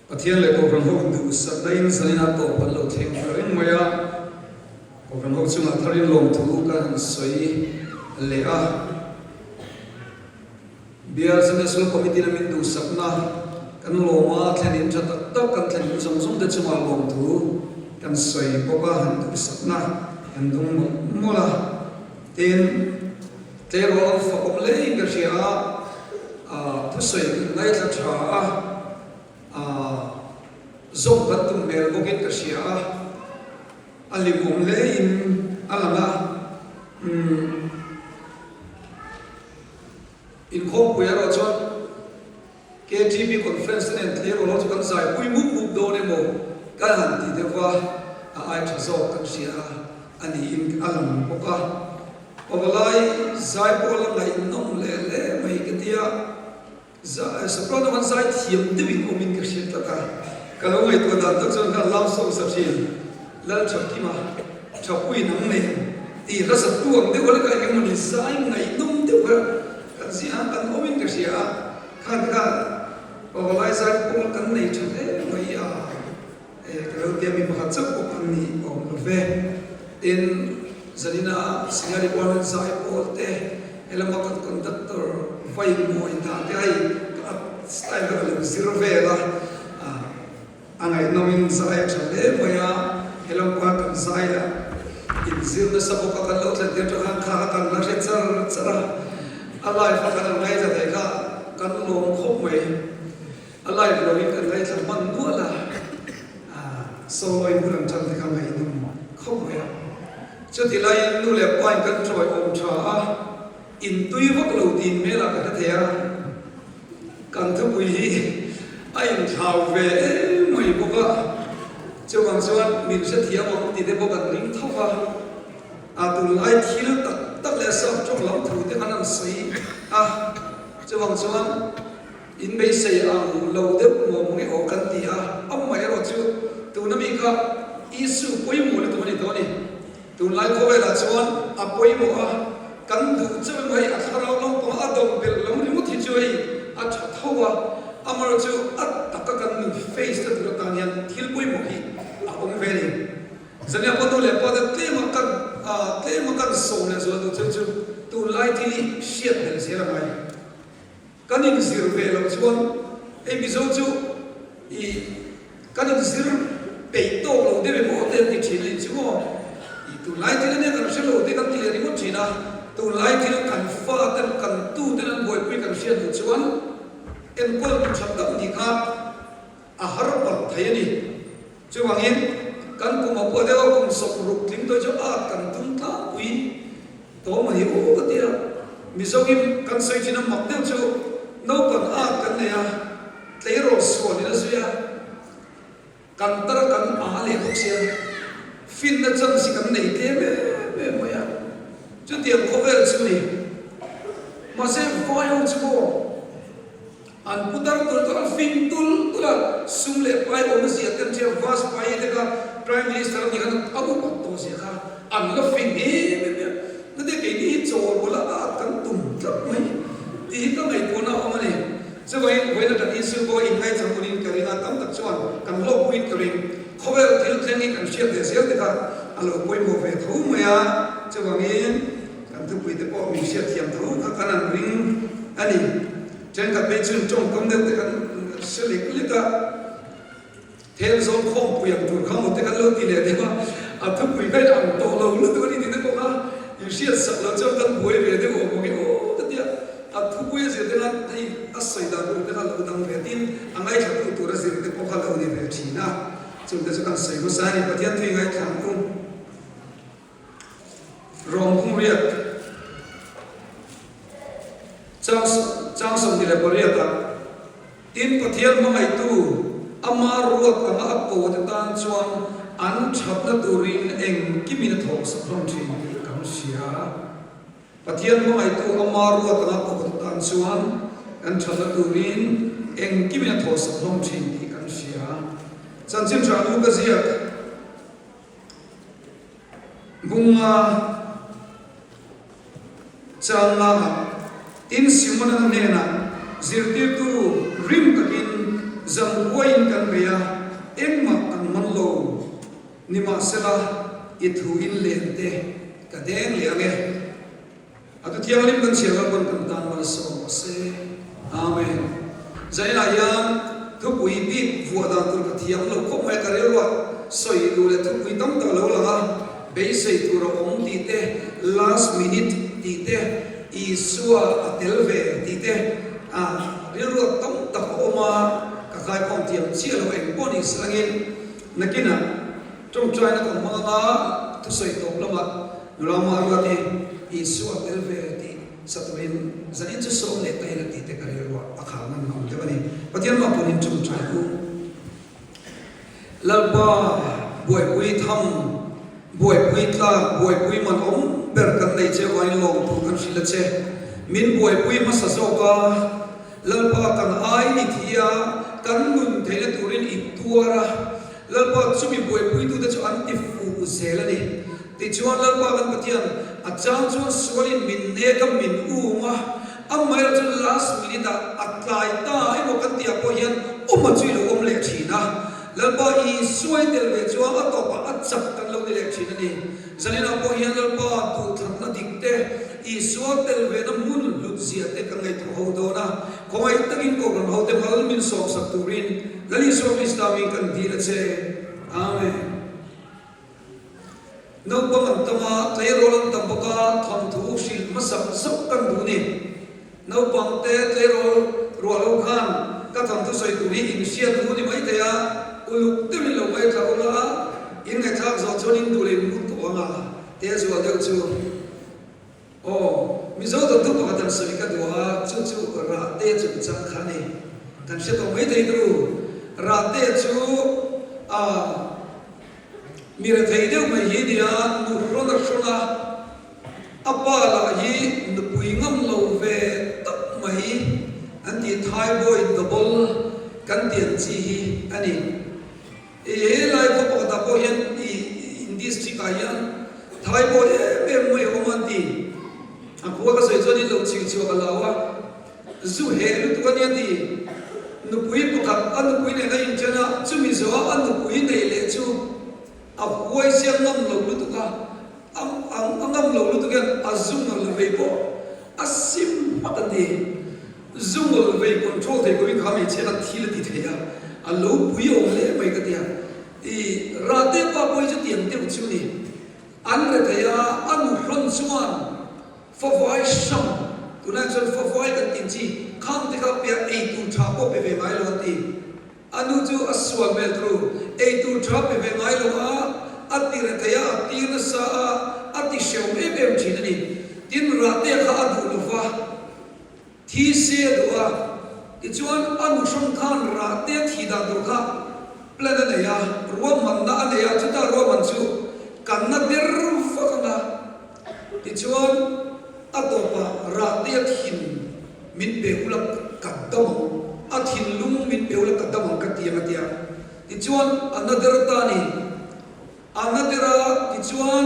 Pathian leh Kohhran ho duhsakna in zanin a tawp an lo thleng ta reng mai a, Kohhran ho chungah tharin lawmthu kan han sawi leh a. Bial Sunday School Committee in a min duhsakna kan lawm a, thlen in tha tak tak kan thlen in zawng zawng te chungah lawmthu kan sawi bawk a, han duhsakna kan dawng mawlh mawlh a. Tin, tleirawl an fak awm hlein ka hria a, thusawi kan ngaithla tha a, zawm kan tum hmel bawkin ka hria a, a hlimawm hlein a lang a. Umm, inkhawmpui erawh chuan KTP conference te nen tleirawl ho chu kan zaipui mup mup dawn emaw kan han ti deuh va, a ai tha zawk kan hria a, a niin a lang bawk a. Pavalai zai pawh la ngaihnawm leh hle mai ka ti a, Soprano khan zai thiam deuhin awmin ka hria tlat a, ka lo ngaihtuah dan tak chuan khan love song sa thin Lalthakima Thapui nang nen tih hla satu ang deuh a leka engemaw ni zai ngaihnawm deuh kha kan zingah kan awmin ka hria a, khan kha pavalai zai pawl kan nei tha hle mai a. Ka lo tia mi pakhat chauh pawh an ni awm lo ve. Tin, Zanina Senior Department zai pawl te, helama kan conductor vai mawi dan te hei a style kha ka lo zir vel a, a ngaihnawmin zai a tha hle mai a, helam pawha kan zai a inzir nasa bawk a, kan lo thlen tir tawh khan kha kha kan la hre char char a, a live a kan han ngaithla thei kha kan lawm khawp mai. A live lo in kan ngaithla hman nual a, solo in hun an tan te kha ngaihnawm khawp mai a. Chuti laiin nu leh pa in kan chawi awm tha a, in tui vak lo tiin hmel ah ka hre thei a, kan thupui hi a inthlau ve em mai bawk a, chuvang chuan min hrethiam ang ti te pawh kan ring tho va, a tunlai thil tak tak leh sap tawng lam thu te khan an sawi a, chuvang chuan. In beisei ang lo deuh maw maw nge aw kan ti a, amaherawh chu tuna mi kha Isu pawimawh lutuk a ni tawh a ni. Tunlai khawvelah chuan a pawimawh a, kan duh chauh emaw hei a thlarau lampang a dawm belh lam ringawt hi chu hei a tha tho a, amaherawh chu a taka kan nun face na tur atan hian thil pawimawh hi a awm ve a ni. Zania pawh nu leh pa te tlema kan tlema kan sawm leh zual duh cheu chu tunlai thil hi hriat belh zel a ngai. Kan inzir ve loh chuan hei Mizo chu i kan inzir peih tawk lo deuh emaw te an ti thin a nih chu maw? I tunlai thil ania kan hre lo te kan ti leh ringawt thin a, tunlai thil kan fa ten kan tu ten an buaipui kan hriat loh chuan enkawl tu tha tak nih kha a har palh thei a ni. Chuvangin kan kum a pawh deuh a kum 60 tling tawh chu at kan tum tlangpui. Tawng a hi aw ka ti a, Mizoin kan sawi thin a mak deuh chu naupang at kan nei a, tleirawl suan in a zui a, kan tar a kan a leh bawk sia, finna chance hi kan nei tlem em em mai a, chutiang khawvel chu ni. Mahse vai ho chu maw An pu dar tul tul a fing tul tul a, sum leh pai awm zia te an hria, Vajpayee te kha Prime Minister a nih khan a upat tawh zia kha an la fing em em a, nute keini hi chawl bawlh a at kan tum tlat mai tih hi ka ngaihtuahna a awm a ni. Chuvangin vawiin atang Isu pawh inngaihchang turin ka ring a, tam tak chuan kan hlawkpuiin ka ring. Khawvel thil thleng hi kan hriat ve zel te kha a lo pawimawh ve tho mai a, chuvangin kan thupui te pawh min hriatthiam tho kha kan an ring a ni. Thenkhat phei chuan tawngkam deuh te kan hre lek lek a, then zawn khawmpui ang tur kha maw te kan lo ti leh deuh a, a thupui kha in ang tawh lo lutuk a ni tih te pawh kha in hriat sak loh chuan kan buai ve deuh awm ang e aw ka ti a, a thupui a zir te khan hei a sawi dan tur te kha lo dang ve tin a ngaithla tu tur a zir te pawh kha lo ni ve thin a, chung te chu kan sawi hmasa a ni, Pathian thui ngaithla ang u. Rawng riat chang 28 ah, Tin, Pathian hmangaihtu ama ruat anga a ko te tan chuan an thatna turin engkimin a thawk sak hlawm thin tih kan hria. Pathian hmangaihtu ama ruat anga a ko te tan chuan an thatna turin engkimin a thawk sak hlawm thin tih kan hria. Chanchin tha Luka ziak. Bunga changna ah tin Simona hnenah zirtirtu rim takin zan huaiin kan. kan bei a, engmah kan man lo. Nimahsela, i thu in len te ka deng leh ang e. A tu thianghlim kan chhiar lalpawn kan tan malsawm rawh se. Amen. Zainah hian thupui bik vuah dan tur ka thiam lo khawp mai a, ka rilruah sawi duh leh thupui tam tak lo lang a, beisei tur a awm tih te, last minute tih te, Isua a tel ve tih te, a rilruah tam tak a awm a, ka khaikhawm thiam chiah lo eng pawh ni selangin nakinah tawngtaina kan hmang anga thusawi tawp lamah Nula Maruati Isua tel ve tih sa turin zanin chu sawm leh ta ila tih te ka rilruah a khar ngam ngam deuh a ni. Pathian mah pawhin tawngtai u. Lalpa buaipui tham, buaipui tlak, buaipui man awm ber kan nei che avangin lawmthu kan hrilh a che. Min buaipui hmasa zawk a, Lalpa kan ai ni thi a, kan nun theihna turin i tuar a, Lalpa chumi buaipuitute chu an ti fuh zel a ni. Tichuan Lalpa kan Pathian, a chang chuan sualin min nek a, min um a, amaherawh chu last minute ah a tlai ta emaw kan tih ah pawh hian awm a chu i lo awm leh thin a. Lalpa Isua i tel ve chuan a tawpah a chak kan lo ni leh thin a ni. Zaninah pawh hian Lalpa duhthlanna dik te, Isua tel vena hmun hlut zia te ka ngaihtuah ho dawn a, khawngaih takin Kohhran hote mal min sawmsak turin Lal Isua Krista min kan dil a che. Amen. Naupang an tam a, tleirawl an tam bawk a, thawnthu hrilh hmasak zauh kan duh ni. Naupang te tleirawl ruah lo khan ka thawnthu sawi tur hi in hriat hu ni maithei a, uluk deuhin lo ngaithla ula a, in ngaihthlak zawh chuan in duh leh in mut tawh ang a, te zual deuh chu. Aw, Mizo thawnthu pakhat an sawi ka duh a, chu chu Rahte chungchang kha a ni. Kan hre tawh maithei turu. Rahte chu a mi rethei deuh mai hi nia, nu hrawn a hrawn a, a pa lah hi nupui ngam lo ve tak mai an tih Thaiboy double kan tih ang chi hi a ni. I he lai khaw pakhatah pawh hian i in district ah hian Thai pawh em em mai a awm a an ti. A khua ka sawi chuan in lo chhir chhuak a lau a, zu heh lutuk a nia ti. Nupui pakhat a nupui nen a inthen a, chumi zawha a nupui neih leh chu a huai siam ngam lo lutuk a, a a ngam lo lutuk hian a zu ngal vei pawh a sim hmak an ti. Zungawl vei control thei turin kha hmeichhia khan thil a ti thei a, a lo pui awm hle mai ka ti a. I Rate pa pawh hi chu tiang deuh chu ni. An re thei a, a nu hlawn chuan favai hrang, tunah chuan favai kan tih chi, khang te kha piah ei tur tha pawh pe ve ngai lo an ti. A nu chu a sual hmel turu, ei tur tha pe ve ngai lo a, a ti re thei a, a tir nasa a, a ti hreuh em em thin a ni. Tin, Rate kha a duh lo va. Thi se a duh a, tichuan a nu hrang khan rah te thi dan tur kha plan a nei a, ruahmanna a nei a, chuta ruahman chu kan na der vak ang a, tichuan a tawpah rah te a thin min pe ula ka dam ang, a thinlung min pe ula ka dam ang ka ti ang a ti a, tichuan a na der ta a ni. A na ber a, tichuan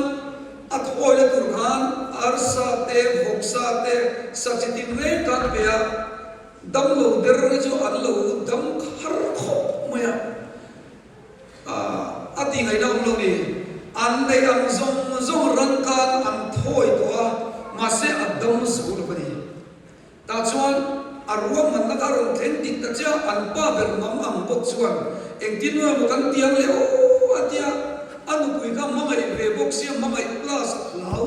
a thawina tur khan arsa te, vawksa te, sa chi tin reng khan pe a, damlo der hi chu an lo dam har khawp mai a, a ti ngaihna awm lo ni. An neih ang zawng zawng ran khan an thawi tawh a, mahse a dam zo lo a ni. Tah chuan a ruahmanna kha rawn thleng dik ta chiah, an pa ber mang ang bawk chuan engtin nge maw kan tiang leh aw a tia, a nupui kha hmangaih ve bawk sia, hmangaih plus hlau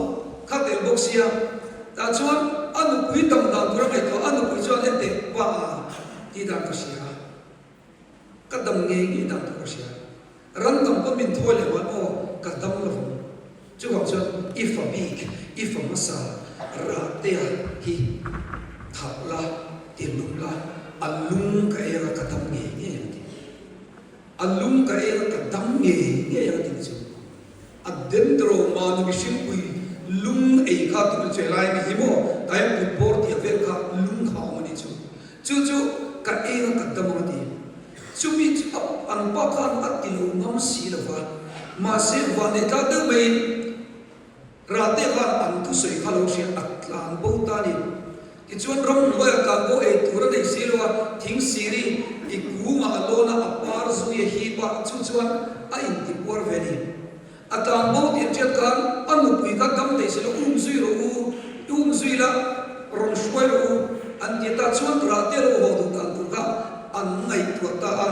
kha tel bawk sia. Tah chuan a nupui dam dan tur a ngaihtuah, a nupui chuan enteh pa a tih dan ka hria. Ka dam ngei ngei dan tur ka hria. Ran dang pawn min thawi leh ngai aw, ka dam lo vang. Chuvang chuan i fa bik, i fa hmasa Rahtea hi thah la, ti lum la, a lung ka ei anga ka dam ngei ngei ang a ti. A lung ka ei anga ka dam ngei ngei ang a ti chu. A dendro mahni mihringpui lung ei kha tuna chu helai a ni hi maw, kai a kut bawr tih a vel kha lung kha a awm a ni chu. Chu chu ka eng a ka dam ang a ti. Chumi chu a an pa khan a ti lo ngam si lo va, mahse vanneih tlak deuh maiin Rate khan an thusawi kha lo hria a tlan bo ta a ni. Tichuan ramhnuaiah tlan pawh ei tur a nei si lo a, thing siri i kungah a lawn a, a par zui a hip a, chu chuan a intipuar ve a ni. A tlan bo tih an hriat khan a nupui kha dam thei si lo, um zui rawh u, i um zui la, rawn hruai rawh u, an ti ta chuan rah te lo haw duh dan tur kha an ngaihtuah ta a,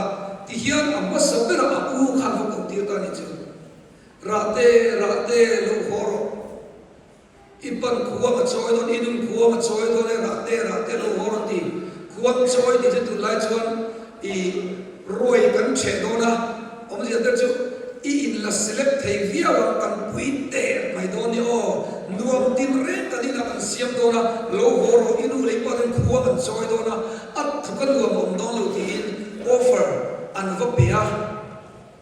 tihian a hmasa berah a u khan va koh tir ta a ni chu. Rah te, rah te, lo haw rawh. I pan khuang a chawi dawn, i nun khuang a chawi dawn e, rah te rah te lo haw rawn ti. Khuang chawi tih chu tunlai chuan i ruai kan chheh dawn a, awmzia te chu i in la select thei viau ang, kan pui der mai dawn ni aw, nuam tin reng kan inah kan siam dawn a, lo haw rawh i nu leh i pa ten khuang an chawi dawn a, a tluk a nuam awm dawn lo tiin offer an va pe a.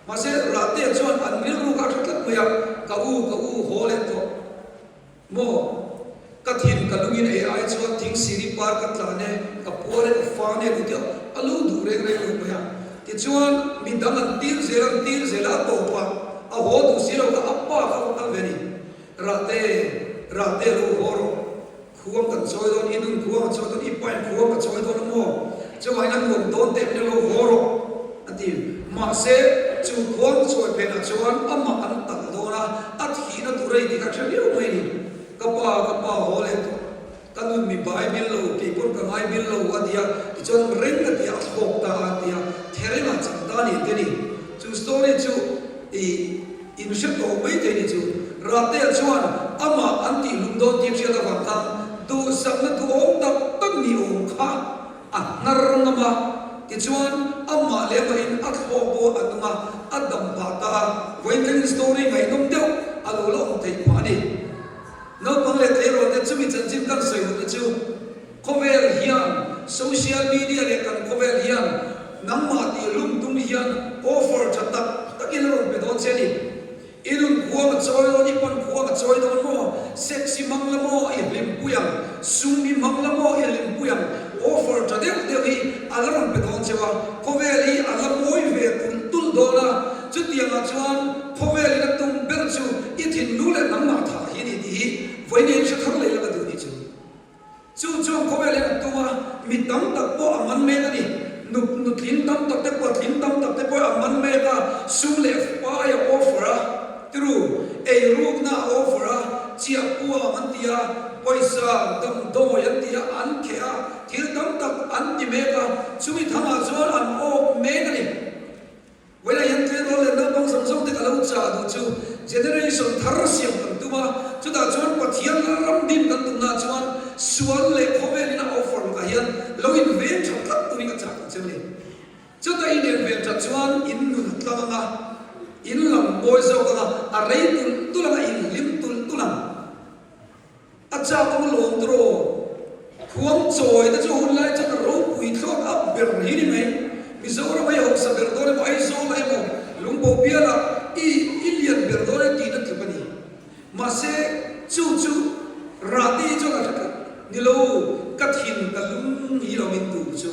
Mahse, Rahtea chuan an rilru kha a hre tlat mai a, Ka u, ka u, haw leh tawh maw? Ka thin ka lungin ei ai chuan thing siri par ka tlan e, ka puar e, ka fan e tih te a lo duh reng reng lo mai a. Tichuan, mi dang an tir zel an tir zel a, a tawpah a haw duh si lo kha a pa kha a va kal ve a ni. Rahte, Rahte lo haw rawh. Khuang kan chawi dawn, i nun khuang a chawi dawn, i pain khuang a chawi dawn a maw? Chuvangin a nuam dawn teh min lo haw rawh, a ti. Mahse, chu khuang chawi phenah chuan amah an talh dawn a, a thihna tur a ni tih ka hre viau mai a ni. Ka pa, ka pa haw leh tawh, ka nun mi bai bil lo, kei pawn ka ngai bil lo, a ti a. Tichuan reng a ti a, a thlawk ta a ti a, therengah chang ta a ni te ni. Chu story chu i. In hre tawh mai thei ni chu. Rahtea chuan amah an tih hlum dawn tih hriat avang khan duhsakna duhawm tak tak ni awm kha a hnar ngam a. Tichuan amah leh amahin a thlawk pawh a nung a, a dam phah ta a. Vawiin story ngaihnawm deuh a lo la awm theih phah a ni. Naupang leh tleirawl te chumi chanchin kan sawi duhna chu khawvel hian social media leh kan khawvel hian nangmah tih hlum tum hian offer tha tak takin a rawn pe dawn che a ni. I nun khuang a chawi dawn, i pan khuang a chawi dawn maw? Sex i hmang la maw i hlimpui ang, sum i hmang la maw i hlimpui ang, offer tha deuh deuh hi a la rawn pe dawn cheu a, khawvel hi a la mawi ve tulh tulh dawn a, chutiangah chuan khawvelin a tum ber chu i thinlung leh nangmah thah hi a ni tih hi vawiin hre thar leh la ka duh ni chu. Chu chuan khawvel hian a tum a, mi tam tak pawh a man mek a ni. Nu nutling tam tak te patling tam tak te pawh a man mek a, sum leh pai a offer a, tiru, eirukna a offer a, chiahpuam an ti a, pawisa, damdawi an ti a, an kheh a, thil tam tak an ti mek a, chumi thangah chuan an awk mek a ni. Vawilah hian tleirawl leh naupang zawng zawng te ka lo chah duh chu generation thar siam kan tum a, chutah chuan Pathian ram din kan tumnaah chuan sual leh khawvelin a offer lakah hian lo inven tha tlat turin ka chah duh che a ni. Chutah in inven that chuan in nun a tlang ang a, in lam mawi zawk ang a, a rei tulh tulh ang a, in hlim tulh tulh ang. A chak awm alawm tawh. Khuang chawi te chu hun lai chuan a ropui thlawt a ber hi ni mai. Mizoram a i hausa ber dawn emaw, Aizawl ah emaw, Lungbo bial ah i i lian ber dawn e tihna tluk a ni. Mahse, chu chu Rati hi chuan a hre tlat. Ni lo, ka thin ka lung hi lo min tur chu.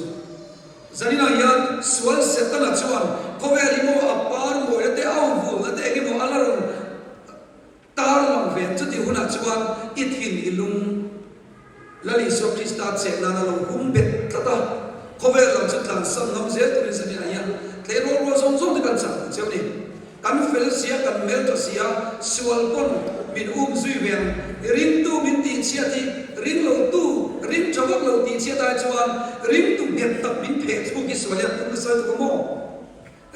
Zaninah hian sual Setana chuan khawvel hi maw a par mawina te, a awmvulna te eng emaw a la rawn Tar lang ve chutih hunah chuan i thin i lung Lal Isua Krista chet nana lo hum bet tlat a, khawvel lam chu tlansan ngam zel turin zaninah hian tleirawl rual zawng zawng te kan chak duh cheu ni. Kan fel sia, kan mel tha sia, sual pawn min um zui ve ang. Ringtu min tihchhiat hi ringlotu, ring tha vak lo tihchhiat ai chuan ringtu nghet tak min pheh thluk hi sual hian tum nasa lutuk a maw?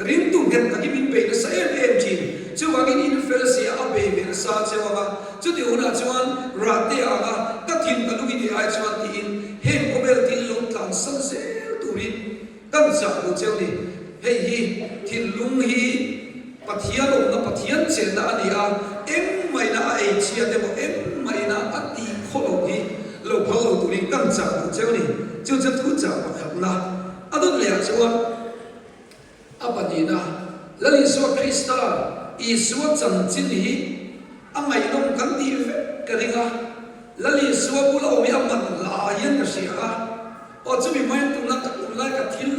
Ringtu nghet takin min bei nasa em em thin. Chuvangin in fel sia a bei ve nasa cheu ang a, chutih hunah chuan rahte a ang a, ka thin ka lungin ei ai chuan tiin heng khawvel thil lo tlansan zel turin kan chah duh cheu ni. Hei hi thinlung hi Pathian awmna Pathian chenna a ni a, engmahina a ei chhiat emaw engmahina a tih khaw loh hi lo phal lo turin kan chah duh cheu ni. Chu chu thu chah pakhatna a dawt lehah chuan, A pahnihna, Lal Isua Krista, Isua chanchin hi a ngaihnawm kan tih vek ka ring a. Lal Isua bula awm hi a man hla hian ka hria a. Aw chumi hmain tuna ka tunlai ka thil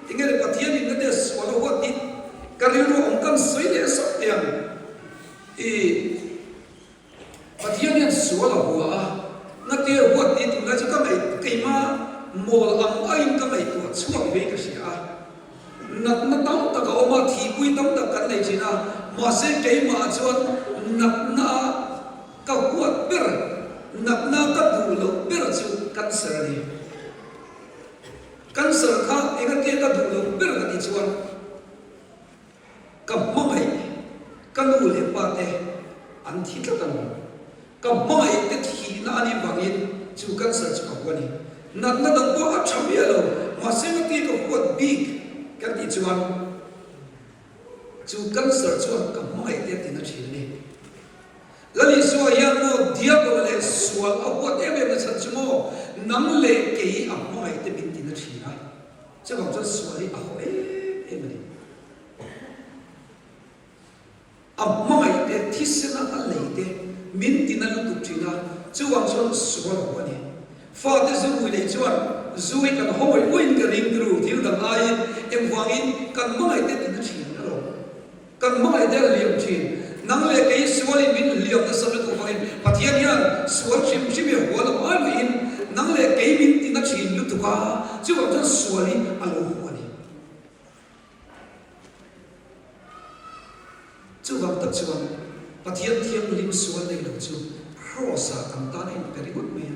enge le Pathian inna te sual a huat tih ka rilru awm kan sawi leh sawt teh ang. I Pathian hian sual a hua a. Ngatir huat tih tunlai chu ka ngaih keima mawl ang aiin ka ngaihtuah chhuak vei ka hria a. Natna tam tak a awm a, thihpui tam tak kan nei thin a, mahse keimah chuan natna a ka huat ber, natna ka duh loh ber chu cancer a ni. Cancer kha engatia ka duh loh ber ka tih chuan Ka hmangaih ka nu leh pa te an thi tlat ang. Ka hmangaih te thihna a nih vangin chu cancer chu ka hua a ni. Natna dang pawh a tha miah lo, mahse ngati ka huat bik kan tih chuan chu cancer chuan ka hmangaih te a tina thin a ni. Lal Isua hian maw diabol leh sual a huat em em na chhan chu maw nang leh kei a hmangaih te min tina thin a. Chuvang chuan sual hi a haw em em a ni. A hmangaih te, thisena a lei te min tina lutuk thin a, chuvang chuan sual a haw a ni. Fate zu rui nei chuan zu hi kan haw ngawih ngawih in ka ring turu thil dang aiin engvangin kan hmangaih te tina thin alawm. Kan hmangaih te a hliam thin. Nang leh kei sualin min hliam nasa lutuk vangin Pathian hian sual hrim hrim hi a hual ang ai maiin nang leh kei min ti na thin lutuk a, chuvang chuan sual hi a lo haw a ni. Chuvang tak chuan Pathian thianghlim sual nei lo chu Kraws-ah kan tan a inpe ringawt mai a.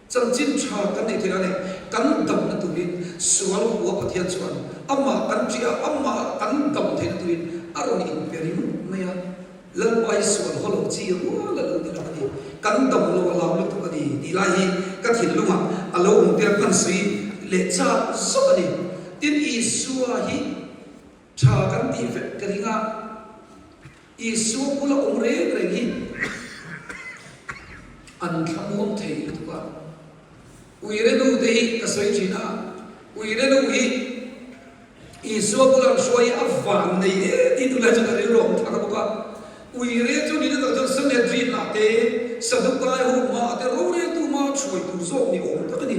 Chanchin tha kan neih theih a ni. Kan damna turin sual hua Pathian chuan amah kan ṭih a, amah kan dam theihna turin a rawn inpe ringawt mai a. Lalpa hi sual haw lo chi rual a lo ni lo a ni. Kan dam lo a lau lutuk a ni tih lai hi ka thinlungah a lo awm tel hman sui leh chak zawk a ni. Tin, Isua hi tha kan tih vek ka ring a. Isua bula awm reng reng hi an thlamuam thei lutuk a. Uire nu te hi ka sawi thin a, uire nu hi Isua bula an hruai hi a van nei e tih tunlai chuan a rilru a awm thar bawk a. Uire chu nihna tak chuan Sanhedrin ah te, Sadukai ho hmaah te roreltu hmaa hruai tur zawk ni awm tak a ni.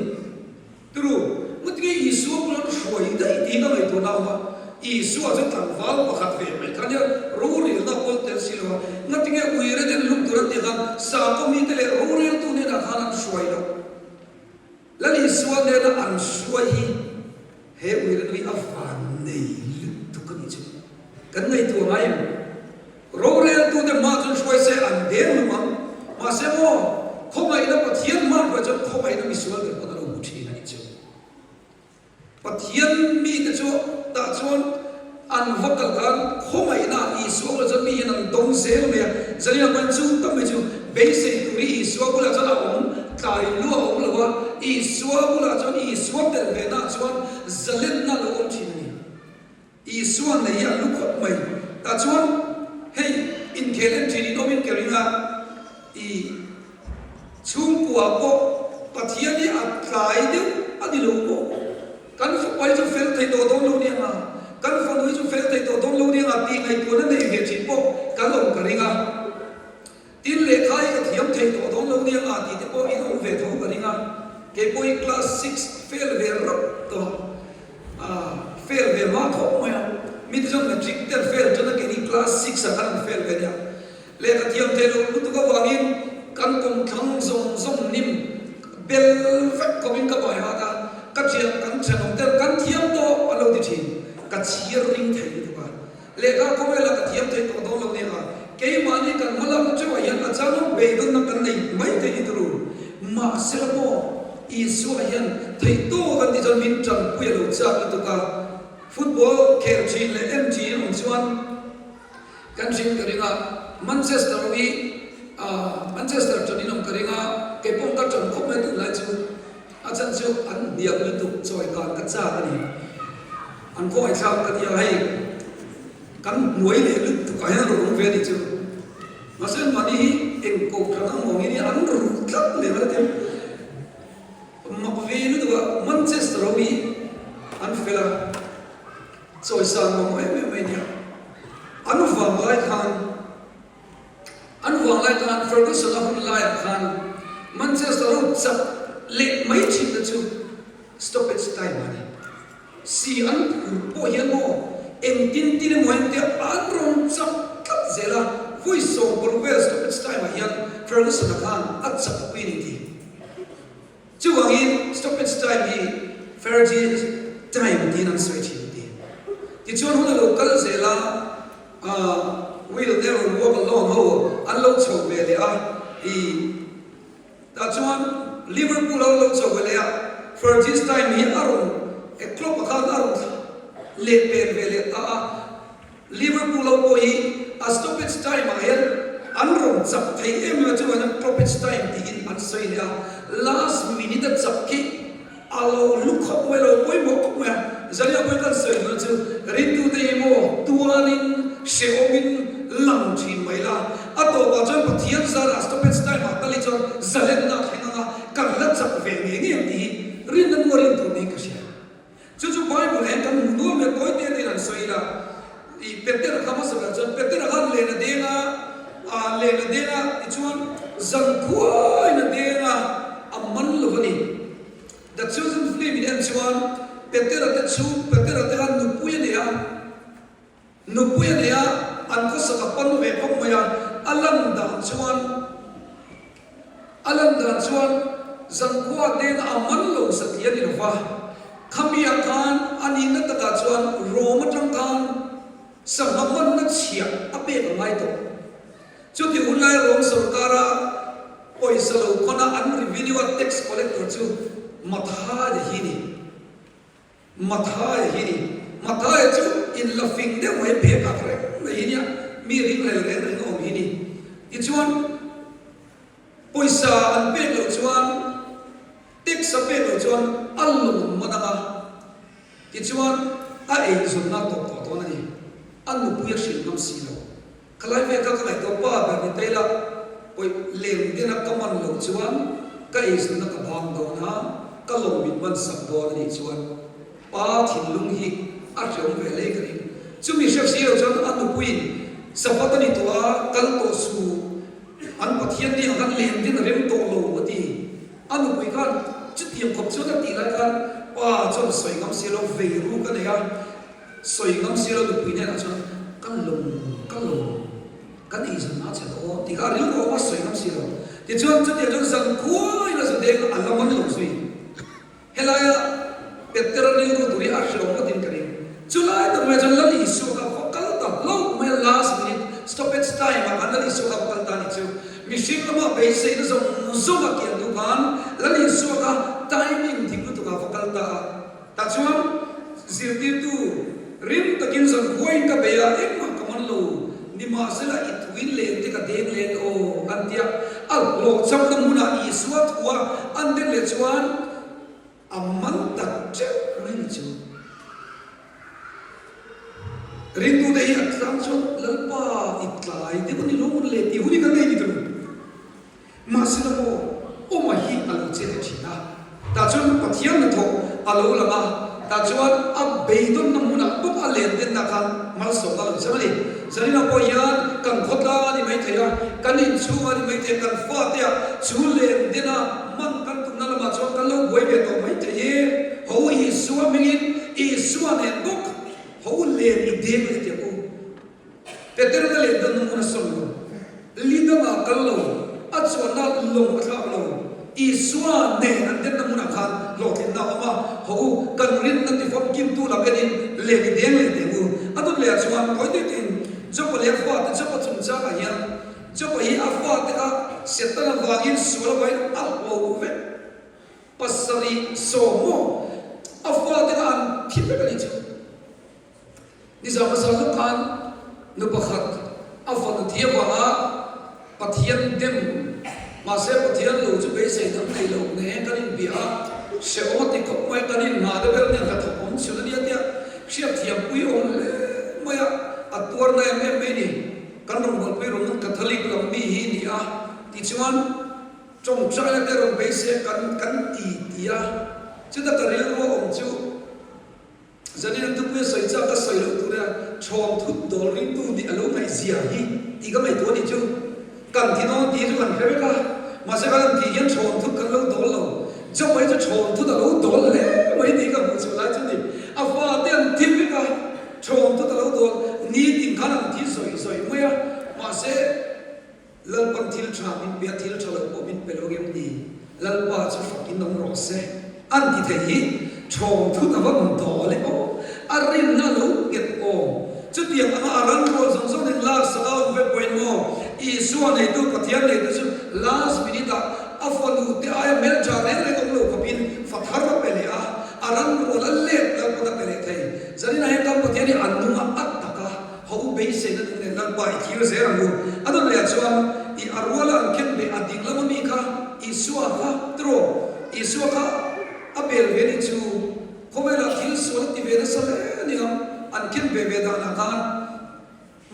Turu, ngatinge Isua bula an hruai daih tih ka ngaihtuah na awm a, Isua chu tlangval pakhat ve mai kha nia, rorelna a kawl tel si lo a, ngatinge uire ten lum tur an tih khan sakhaw mite leh roreltu hnenah khan an hruai loh. Lal Isua nena an hruai hi he uire nui a van nei lutuk a nih chu. Kan ngaihtuah ngai em? Roreltute hma chuan hruai se an deng hlum ang. Mahse maw, khawngaihna Pathian hma hruai chuan khawngaihna misual ber pawn a lo hmu thin a nih chu. Pathian mite chu tah chuan an va kal khan khawngaihna Isua bulah chuan mi hian an dawng zel mai a. Zalina pawn chu tak mai chu beisei tur hi Isua bulah chuan a awm tlai luah a awm lo a, Isua bulah chuan Isua tel ve naah chuan zalenna a lo awm thin a ni. Isua nei hi a lu khawp mai. Tah chuan hei inkhel en thin in awmin ka ring a, i chhungkua pawh Pathian hi a tlai deuh a ni lo maw? Kan fapa hi chu fel thei tawh dawn lo nia nga, kan fanu hi chu fel thei tawh dawn lo nia nga tih ngaihtuahna nei ve thin pawh kan awm ka ring a. Tin, lehkha hi ka thiam thei tawh dawn lo nia nga tih te pawh in awm ve tho ka ring a, kei pawh hi class six fail ve rap tawh a, fail ve hma khawp mai a, mite chuan matric te an fail tan a, keini class six ah khan an fail ve nia. Lehkha thiam thei loh lutuk avangin kan kawmthlang zawng zawng hnim bel vek khawpin ka bai hat a, ka thiam kan thenawm te kan thiam tawh an lo ti thin, ka chhiar ring thei lutuk a. Lehkha khawvela ka thiam thei tawh dawn lo nia, keimahni kan hmalakna theuhah hian a chang beidawnna kan nei mai thei ni turu. Mahsela maw, Isua hian theih tawk an tih chuan min tanpui a lo chak lutuk a, football khel thin leh en thin awm chuan kan hrin ka ring a, Manchester ho hi Manchester ṭanin awm ka ring a, keipawh ka ṭan khawp mai tunlai chu. A chan chu an hniam lutuk chawi dan ka chak a ni. An khawngaihthlak ka ti a, hei kan hnuai leh lutuk ah hian an rawn awm ve a nih chu. Mahse mahni hi eng kohhran ang awngin hi an ruh tlat leh mai a ti. Mak ve lutuk a, Manchester ho hi an fel a, chawisan mamawh em em mai a nia. An vanglai khan. An vang lai khan Ferguson-a hun laiah khan Manchester ho chak leh mai thinna chu stoppage time a ni. Si an phur pawh hian maw engtin tin emaw hian tia an rawn chak tlat zel a, vawi 16 vel stoppage time ah hian Ferguson-a khan a chak pui a ni ti. time hi Fergie time tiin an sawi thin ti. Tichuan hun a lo kal zel a, Will Never Walk Alone ho an lo chho ve leh a, i tah chuan Liverpool ho lo chho ve leh a, Fergie's time hi a rawn Klopp-a khan a rawn leh pen ve leh ta a. Liverpool ho pawh hi a stoppage time ah hian an rawn chak thei em em a, chuvang hian stoppage time tiin an sawi leh a, last minute a chak khi a lo hlu khawp mai, a lo pawimawh khawp mai a, Zania pawhin kan sawi duhna chu ringtute hi maw tuanin hrehawmin lang thin mai la, a tawpah chuan Pathian zarah stoppage time ah tal hi chuan zalenna a thleng ang a, kan la chak ve ngei ngei ang tih hi rinna nu a rin tur niin ka hria. Chu chu Bible hian kan hmuh nuam leh tawi te tein an sawi ila, i Petera kha hmasa ber chuan Petera khan len a deng a, ah len a deng a tichuan zan khuain a deng a, a man lo a ni. The Chosen film in en chuan Petera te chu Petera te khan nupui a nei a, Nupui a nei a, an khawsak a pan ve khawp mai a, a lan dan chuan a lan dan chuan zankhua deng a man lo satli a ni lo va, khami ah khan a nihna takah chuan Rom atang khan sangha manna chhiah a pek a ngai tawh. Chuti hun lai Rom sorkara pawisa lo khawna an revenue a tax collector chu Mathaia hi ni. Mathaia hi ni. Mathaia chu in la fing deuh mai phek ak reng mai hi nia, mi ringhlel reng reng a awm hi ni. Tichuan, pawisa an pek loh chuan, tax a pek loh chuan a lawm man ang a, tichuan a eizawnna a tawp tawh dawn a ni. A nupui a hrilh ngam si lo. Khalai ve kha ka ngaihtuah pa ber ni taila pawi lem den a ka man loh chuan ka eizawnna ka bang dawn a, ka lawm min man sak dawn a nih chuan pa thinlung hi a hreawm ve hle ka ring. Chumi hrep si lo chuan a nupuiin Sabbath a ni tawh a, kal tawh suh, an Pathian ni ang khan lem den a rem tawh lo a ti. A nupui khan chutiang khawp chuan a tih lai khan pa chuan sawi ngam si lo vei ruk a nei a. Sawi ngam si lo nupui hnenah chuan ka lawm ka lawm kan eizawn na che aw tih kha a rilru awm a sawi ngam si lo. Tichuan chutiang chuan zan khuaiin a zu deng a la man lo zui. Helaia Petera rilru tur hi a hrehawm ngawtin ka ring. Chulai tak mai chuan Lal Isua kha va kal ta hlauh mai a last minute stoppage time ah khan Lal Isua kha va kal ta a nih chu. Mihring lama beiseina zawng zawng a kian duh khan Lal Isua kha timing dik lutuk ah va kal ta a. Tah chuan zirtirtu rim takin zan huaiin ka bei a, engmah ka man lo, nimahsela i tuin len te ka deng len aw, an ti a. A hlawhchhamna hmunah Isua thua an den leh chuan a man tak teuh mai ni chu. Ringtute hi a tlang chuan Lalpa i tlai deuh a ni lo mawn le tih hun hi kan nei ni tawh lo. Mahsela maw, Awma hi a lo che leh thin a, tah chuan Pathian hnathawh a lo lang a, tah chuan a beidawnna hmunah bawk a len denna khan malsawmna a lo chang a ni. Zaninah pawh hian kan khawtlang a ni maithei a, kan inchhung a ni maithei a, kan fatea chu len dena man kan tumna lamah chuan kan lo buai ve tawh maithei e. Ho Isua hmingin Isua nen bawk ho len i deng leh teh u. Peterna leh Danna hmun a sawn lo, Lidanga kal lo, a chuanna lawng a thlak lo, Isua nen an denna hmunah khan hlawhtlinna a awm a, Haw u, kan rinna tifamkimtu lam enin leh i deng leh teh u. A dawt lehah chuan tawi tui tuiin Jopa leh a fate Jopa chungchangah hian Jopa hi a fate kha Setana vangin sual avangin a hlauh vek. Pasarih sawm maw a fate kha an thi vek a nih chu. Nizam hmasa lawk khan nu pakhat a fanu thi avanga Pathian dem mahse Pathian lo chu beisei dang nei lo nge kan inbia a, hrehawm a ti khawp mai kan inhma te ber nen hnathawk awm chhun a nia tia hriatthiampui awm hle mai a, a tuarna em em mai ni. Kan rawngbawlpui Roman Catholic lam mi hi ni a tichuan tawngtaina te rawn beisei kan kan ti ti a, chuta ka rilru a awm chu. Zanin an thupui a sawi chak a sawi loh tur a chhawm thut dawl ringtu nih a lo ngaihzia hi tih ka ngaihtuah a nih chu. Kan thi dawn tih hi chu kan hre vek a, mahse kan han tih hian chhawm thut kan lo dawl lo. Job-a hi chu chhawm thut a lo dawl hle mai tih ka hmuh chhuah lai chu ni. A fate an thi vek a, chhawm thut a lo dawl nitin khan an thi sawi sawi mai a, mahse Lalpan thil tha min pe a, thil tha lo pawh min pe lo em ni? Lalpa chu fakin awm rawh se. An ti thei hi ṭhawng thut a va awm dawl e aw, a rinna lo nghet aw. Chutiang anga a ran rual zawng zawng nen lak sak a awm vek pawhin maw Isua neitu Pathian neitu chu last minute ah a fanu te aia hmelṭha reng reng awm lo khawpin fa thar a pe leh a, a ran rual a let Lalpawn a pe leh thei. Zaninah hian kan Pathian hi a nung a at tak a, ho beiseina nung nen Lalpa i thlir zel ang u. A nawn leh ah chuan i a ruala an khen beh a ding lama mi kha Isua kha tiraw? Isua kha a bel ve nih chu khawvelah thil sual a ti ve nasa hle a ni ang, an khen ve ve danah khan.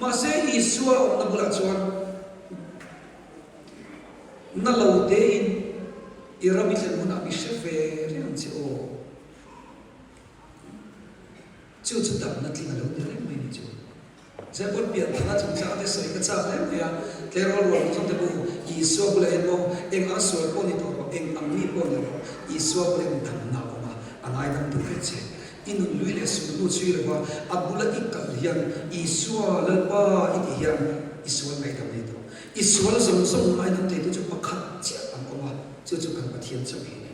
Mahse Isua awmna bulah chuan na lo tein i ram i thlen hunah mi hre ve reng ang che aw. Chu chu damna tling a lo ni reng mai ni chu. Zepawt pian thana chungchang te sawi ka chak hle mai a, tleirawl rual zawng te bu Isua bulah hian maw eng ang sual pawh ni tawh rawh, eng ang mi pawh ni rawh, Isua bulah hian damna a awm a, a ngaidam duh vek che. I nun lui leh sul hnu chhui lova a bula i kal hian Isua Lalpa i tih hian i sual ngaihdam nei tawh. I sual zawng zawng ngaidam theitu chu pakhat chiah an awm a, chu chu kan Pathian chauh hi a ni.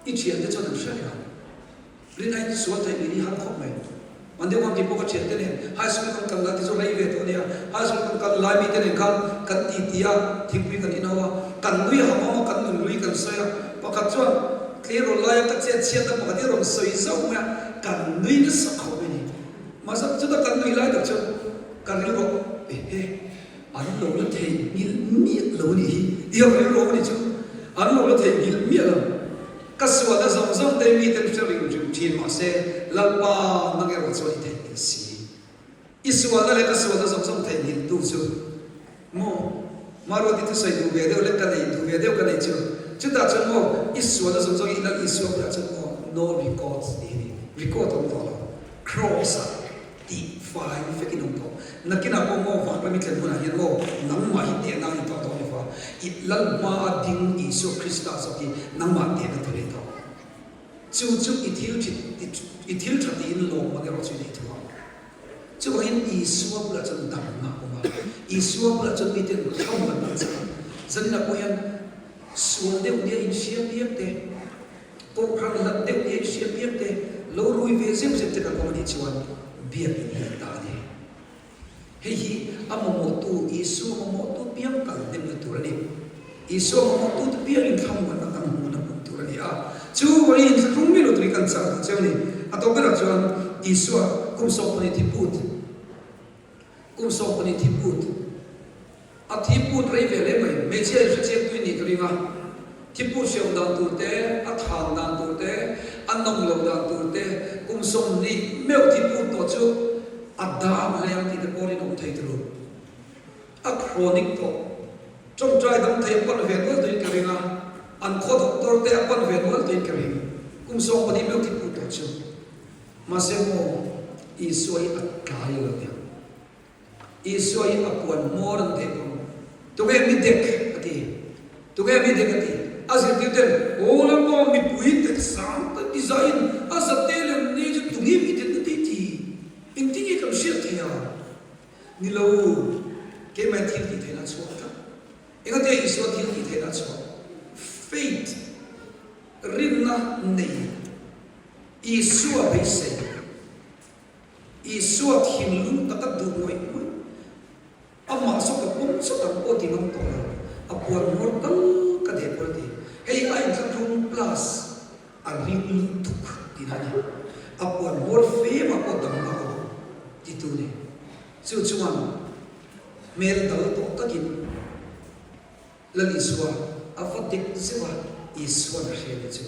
I thiante chuan an hre reng ang. Rin aiin sual theih min i har khawp mai. An deuh ang tih pawh ka thiante nen high school kan kal lai te chu rei ve tawh a nia. High school kan kal lai mite nen khan kan titi a, thingpui kan inho a, kan nui ham ham a, kan nun lui kan sawi a. Pakhat chuan tleirawl laia ka chet chhiatna pakhat hi a rawn sawi zauh mai a, kan nui nasa khawp mai a ni. Mahse chuta kan nui lai tak chuan ka rilru a, ehe. An lo la theihnghilh miah lo a nih hi tih a rilru a nih chu. An lo la theihnghilh miah lo. Ka sualna zawng zawng te miten hre ring ring thin mahse Lalpa nang erawh chuan i theihnghilh si. I sualna leh ka sualna zawng zawng theihnghilh tu chu maw Maruati thusawi duh ve deuh leh ka nei duh ve deuh ka nei chu. Chutah chuan maw i sualna zawng zawng i Lal Isua bulah chuan maw no records tih hi a ni. Record a awm tawh lo. Cross ah. Tih fai vekin awm tawh. Nakinah pawh maw vanram i thlen hunah hian maw nangmah hi tehna a ni tawh dawn lova, i Lal hmaa ding Isua Krista zawk hi nangmah tehna tur a ni tawh. Chu chu i thil i thil tha tiin lawmman erawh chu i nei thung ang. Chuvangin Isua bulah chuan damna a awm a, Isua bulah chuan miten thlamuanna an chang a. Zaninah pawh hian sual deuh nia inhria piang te, Kohhran hlat deuh hi hria piang te lo rui ve zeuh zeuh te kan awm a nih chuan biakinn hi an ta a ni. Hei hi a mamawhtu, Isua mamawhtu piang kal hnemna tur a ni. Isua mamawhtu te piangin thlamuanna kan hmuhna hmun tur a ni a. Chu vawiin thlahrung mi lo tui kan chak duh cheu ni. A tawp berah chuan Isua kum 12 thi put, kum 12 thi put, A thi put rei ve hle mai. Hmeichhia in hrechiang tui nih ka ring a. Thi put hriam dan tur te, a than dan tur te, a nawm loh dan tur te, kum 20 meuh thi put tawh chu a dam hle ang tih te pawh rinawm thei turu. A chronic tawh. Tawngtai dam thei a pan ve nual tuin ka ring a, an khaw doctor te a pan ve nual tuin ka ring. Kum 14 meuh thi put tawh chu. Mahse maw Isua hi a tlai lo nia. Isua hi a puan hmawr an teh pawh Tunge mi dek? a ti. Tunge mi dek? a ti. A zirtir ten, Aw Lalpa, mipui te sang tak ti zaiin a za te lem ni chu tunge mi dek na tih ti? Engtin nge kan hriat theih a? Ni lo, keimah thil tih theihna a chhuak tlat. Engatia Isua thil tih theihna a chhuak? Faith, rinna nei, Isua beisei. Isua thinlung taka duh ngawih ngawih, amah saw ka pawm chawt ang pawh ti ngam tawh lo, a puan hmawr tal ka deh pawh a ti. Hei a inthlahrung plus a ring lutuk tihna a ni. A puan hmawr fe mah pawh damna a awm titu ni. Chu chuan hmel dal tawh takin. Lal Isua a va dik zeuh a, Isua'n a hria nih chu.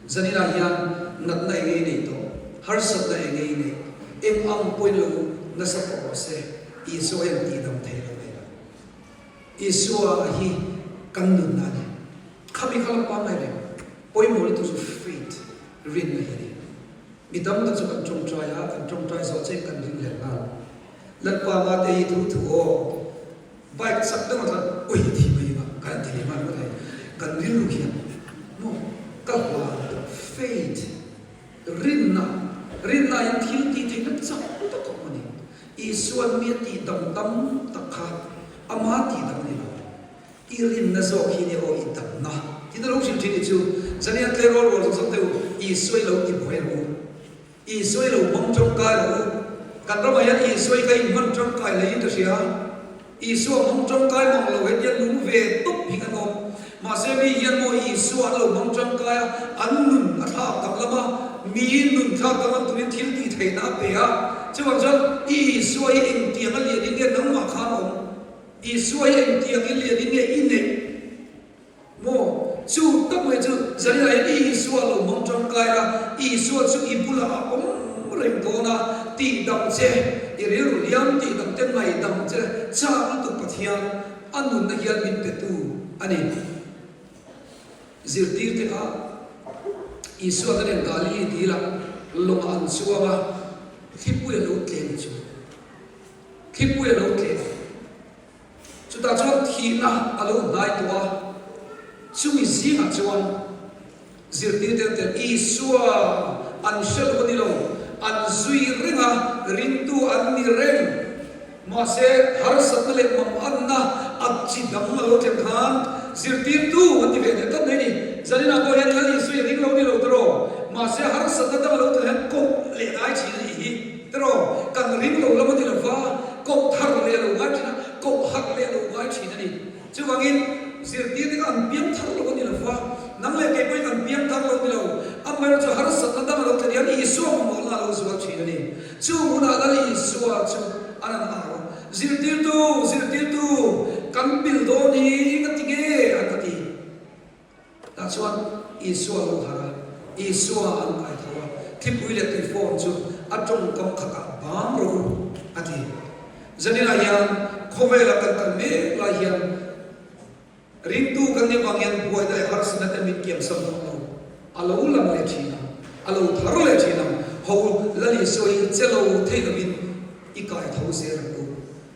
Zaninah hian natna eng ei nei tawh, harsatna eng ei nei, eng ang pawhin lo nasa tawh rawh se, Isua hian tihdam thei lo nei lo. Isua hi kan nunna a ni. Khami kha la pangngai reng, pawimawh lutuk chu faith, rinna hi a ni. Mi tam tak chu kan tawngtai a, kan tawngtai zawh chiah in kan ring leh nghal. Lalpa nga te hi thu thu aw. Bike chak deuh atang ui thi mai a kan ti leh nghal ringawt a kan rilru khian maw ka hlan tawh faith rinna rinna in thil tih theihna chak tak a awm a ni. Isuan mi a tih dam tam tak kha ama tih dam a ni lo. I rinna zawk hi nia aw i damna tih na lo hrilh thin hi chu. Zanian tleirawl rual zawng zawng te u, Isua i lo ti buai rawh u. Isua i lo hmang tangkai rawh u. Kan ramah hian Isua i ka inhman tangkai hleiin ka hria. Isua hmang tangkai mang lo hetiang nung ve tawp hi kan awm. Mahse mi hian maw Isua an lo hmang tangkai a, an nun a thlak danglam a, miin nun thlak danglam turin thil tih theihna a pe a. Chuvang chuan Isua hi engtiang a lianin nge nangmah khan awm? Isua hi engtiang i lianin nge i neih? Maw? Chu tak mai chu Zaninah hian Isua lo hmang tangkai la, Isua chu i bulah a awm reng dawn a, tihdam che, i rilru hliam tihdam te ngaidam che chak lutuk Pathian a nunna hian min petu a ni. Zirtirte kha Isua te nen Galili dilah lawngah an chuang a, thlipui a lo tlem chu. Thlipui a lo tlem. Chutah chuan thihna a lo hnai tawh a, chumi zingah chuan zirtirte ten Isua an hre lo a ni lo, an zui reng a, ringtu an ni reng. Mahse, harsatna leh manganna a chi dang a lo thlen khan zirtirtu an ti ve leh tlat mai a ni. Zaninah pawh hian Lal Isua i ring lo ni lo tawh, mahse harsatna dang a lo thlen hian koh leh ngai thin a nih hi. Tiraw, kan ring lo lam a ni lo va, koh thar leh a lo ngai thin a, koh harh leh a lo ngai thin a ni. Chuvangin, zirtirte kha an piang thar lo a ni lo va, nang leh kei pawhin kan piang thar lo a ni lo. Amaherawhchu chu harsatna dang a lo thlen hian Isua mamawhna a lo zual thin a ni. Chung hunah Lal Isua chu an han au a, Zirtirtu, zirtirtu, kan pil dawn hi ka ti nge? an ka ti. Tah chuan Isua a lo harh a, Isua an kai tho a, Thipui leh tuifawn chu a tawngkam khatah bang rawh u, a ti. Zaninah hian khawvela kan kal mek lai hian ringtu kan nih avang hian buaina leh harsatna te min kiamsam dawn lo. A lo lang leh thin ang, a lo thar leh thin ang. Ho Lal Isua hi che lo thei lovin i kai tho zel ang u.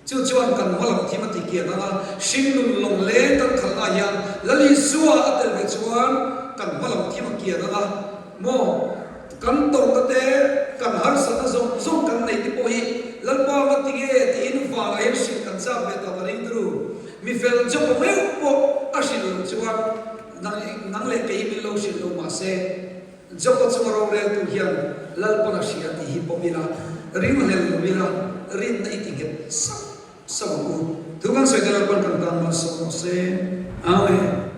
Chu chuan kan hma lam thim a ti kian ang a, hringnun lawng leng kan khalh ah hian Lal Isua a tel ve chuan kan hma lam thim a kian ang a, maw kan tawrhna te, kan harsatna zawng zawng kan neih te pawh hi Lalpa nga ti nge tiin vanah hian hrilh kan chak ve tawh ka ring turu. Mi fel Job-a meuh pawh a hrilh loh chuan nang leh kei hi min lo hrilh lo mahse, Job-a chunga roreltu hian Lalpan a hria tih hi pawm ila, ringhlel lo ila, rinna i ti nghet sauh sauh ang u. Thu kan sawi te Lalpan kan tan malsawm rawh se. Amen.